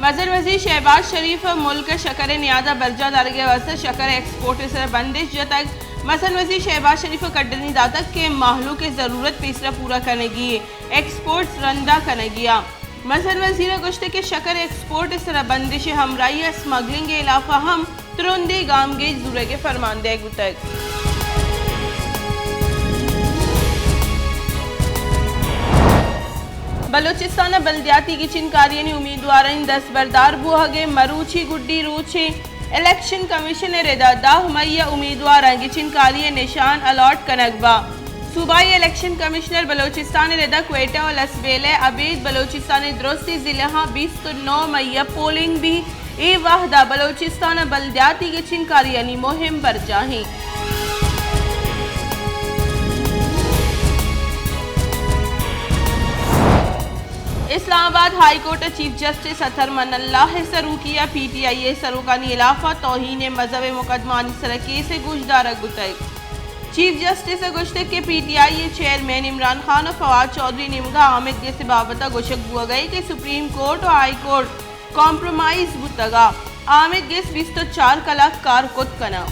مزن وزیر شہباز شریف ءَ ملک ءَ شکر ءِ نیاد ءِ برجاہ دارگ ءِ واستہ شکر ایکسپورٹ ءِ سرا بندش جتگ۔ مزن وزیر شہباز شریف ءَ کڈنی داتگ کہ مہلوک ءِ ضرورت پیسرا پورا کنگی ءَ، ایکسپورٹس رندا کنگی ءَ۔ مزن وزیر ءَ گوشتگ کہ شکر ایکسپورٹ ءِ سرا بندش ءِ ہمراہی ءَ اسمگلنگ ءِ ہلاف ءَ ہم ترندیں گامگیج زورگ ءِ فرمان دئیگ بوتگ۔ بلوچستان ءَ بلدیاتی گچین کاریانی امیدوارانی دست بردار بوہگ ءِ مروچی گڈی روچ ءَ الیکشن کمیشن ءِ ردا دہ مئی ءَ امیدواراں گچین کاری ءِ نشان الاٹ کنگ با۔ صوبائی الیکشن کمشنر بلوچستان ءِ ردا کوئٹہ ءُ لسبیلہ ءَ ابید بلوچستان ءِ درستیں ضلعہاں بیست ءُ نو مئی ءَ پولنگ بی۔ اے وہدا بلوچستان ءَ بلدیاتی گچین کاریانی مہم برجاہ ایں۔ اسلام آباد ہائی کورٹ ءِ چیف جسٹس اطہر من اللہ ءِ سروکی ءَ پی ٹی آئی ءِ سروکانی ہلاف ءَ توہین مذہب ءِ مقدمہانی سر ءَ کیسے گوشدارگ بوتگ۔ چیف جسٹس ءَ گوشتگ کہ پی ٹی آئی ءِ چیئرمین عمران خان ءُ فواد چوہدری نیمگ ءَ آمید گس ءِ بابت ءَ گوشگ بوہگ ءَ کہ سپریم کورٹ ءُ ہائی کورٹ کمپرومائز بوتگ ءُ آمید گس بیست ءُ چار کلاک کار کت کناں۔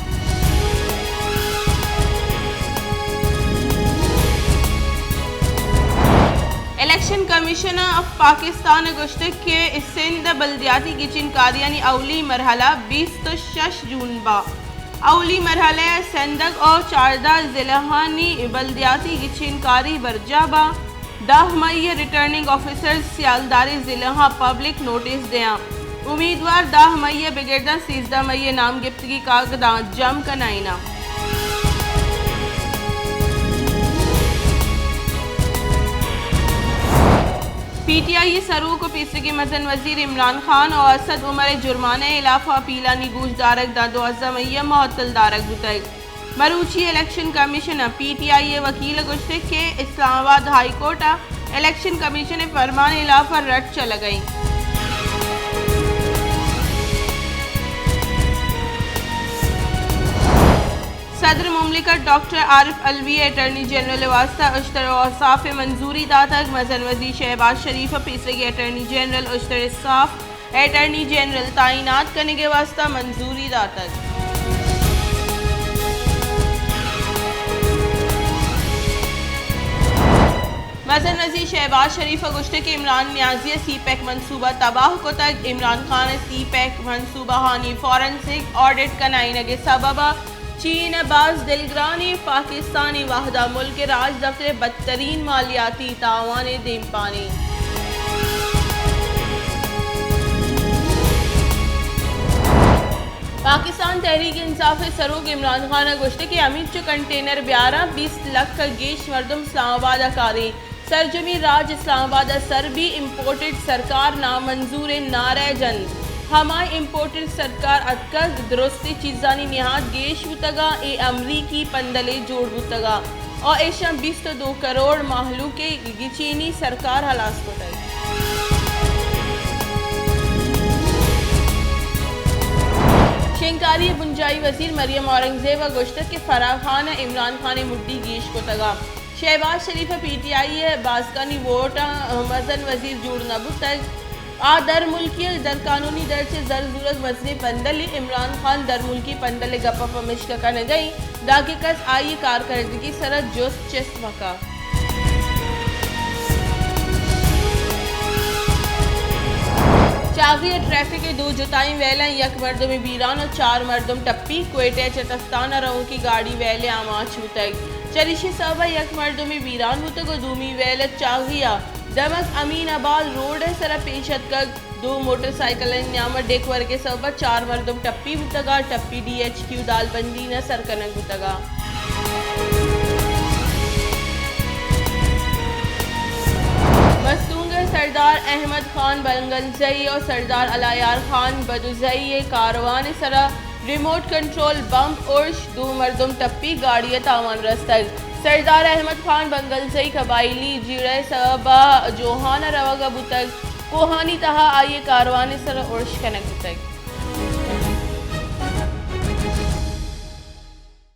الیکشن کمیشن آف پاکستان ءَ گوشتگ کہ سندھ ءِ بلدیاتی گچین کاریانی اولی مرحلہ بیست ءُ شش جون با۔ اولی مرحلہ ءِ سندگ ءُ چاردہ ضلعانی بلدیاتی گچین کاری برجاہ با۔ دہ مئی ءَ ریٹرننگ آفیسرز سیالداریں ضلعاں پبلک نوٹس دیاں۔ امیدوار دہ مئی ءَ بگر داں سیزدہ مئی ءَ نام گپتگی کاگداں جم کنائیناں۔ پی ٹی آئی ءِ سروک ءُ پیسریگیں مزن وزیر عمران خان ءُ اسد عمر ءِ جرمانہ ءِ ہلاف ءَ اپیلانی گوشدارگ داں دوازدہ مئی ءَ معطل دارگ بوتگ۔ مروچی الیکشن کمیشن ءَ پی ٹی آئی ءِ وکیل ءَ گوشتگ کہ اسلام آباد ہائی کورٹ ءَ الیکشن کمیشن ءِ فرمان ءِ ہلاف ءَ رٹ چلگ ءَ ایں۔ صدر مملکت ڈاکٹر عارف علوی ءَ اٹارنی جنرل ءِ واستہ اشتر اوصاف ءِ منظوری داتگ۔ مزن وزیر شہباز شریف ءَ پیسریگیں اٹارنی جنرل اشتر اوصاف اٹارنی جنرل تعینات کنگ ءِ واستہ منظوری داتگ۔ مزن وزیر شہباز شریف ءَ گوشتگ کہ عمران نیازی ءَ سی پیک منصوبہ تباہ کتگ۔ عمران خان ءِ سی پیک منصوبہ ہانی فورنسک آڈٹ کنائینگ ءِ سبب ءَ چین ءَ باز دلگرانی۔ پاکستانی وہدا ملک ءِ راجدپتر ءِ بدترین مالیاتی تاوان ءِ دیمپانی۔ پاکستان تحریک انصاف ءِ سروک عمران خان ءَ گوشتگ کہ ہمینچو کنٹینر بیاراں، بیست لکھ ءَ گیش مردم اسلام آباد ءَ کاریں۔ سرجمیں راج اسلام آباد ءَ سر بی، امپورٹڈ سرکار نامنظور ءِ نعرہ جنت۔ ہمائی امپورٹڈ سرکار اتکگ، درستیں چیزانی نہاد گیش بوتگ ءُ اے امریکی پندلے جوڑ بوتگ ءُ ایشاں بیست ءُ دو کروڑ مہلوک ءِ گچینی سرکار ہلاس کتگ۔ شنگکاری ءِ بنجاہی وزیر مریم اورنگزیب ءَ گوشتگ کہ فرح خان ءَ عمران خان ءِ مڈی گیش کتگ ءُ شہباز شریف ءَ پی ٹی آئی ءِ باسکانی ووٹ ءَ مزن وزیر جوڑ نہ بوتگ۔ آ درملکی ءُ درقانونی درچ ءِ زر زورگ مزنیں پندلے۔ عمران خان درملکی پندل ءِ گپ ءَ پمشکہ کنگ ءَ اِنت، دانکہ کس آئی ءِ کارکردگی ءِ سر ءَ جست چست مہ کن۔ چاغی ءَ ٹریفک ءِ دو جتائیں ویلاں، یک مردمے بیران ءُ چار مردم ٹپی۔ کوئٹہ ءَ چہ تفتان ءَ روکیں گاڑی ویل ءِ آماچ بوتگ۔ چریشی ءِ سبب ءَ یک مردمے بیران بوتگ ءُ دومی ویل ءَ چاغی ءَ دمگ امین آباد روڈ ءِ سر ءَ پیش اتکگ۔ دو موٹر سائیکلانی نیام ءَ ڈیک ورگ ءِ سبب ءَ چار مردم ٹپی بوتگ ءُ ٹپی ڈی ایچ کیو دالبندین ءَ سر کنگ بوتگ ءُ مستونگ ءِ سردار احمد خان بنگلزئی ءُ سردار الیار خان بدوزئی ءِ کاروان ءِ سر ءَ ریموٹ کنٹرول بمب ارش، دو مردم ٹپی، گاڑی ءَ تاوان رستگ۔ سردار احمد خان بنگلزئی قبائلی جیڑہ ءِ سبب ءَ جوہان ءَ روگ ءَ بوتگ، کوہانی تہا آئی ءِ کاروان ءِ سر ءَ ارش کنگ بوتگ۔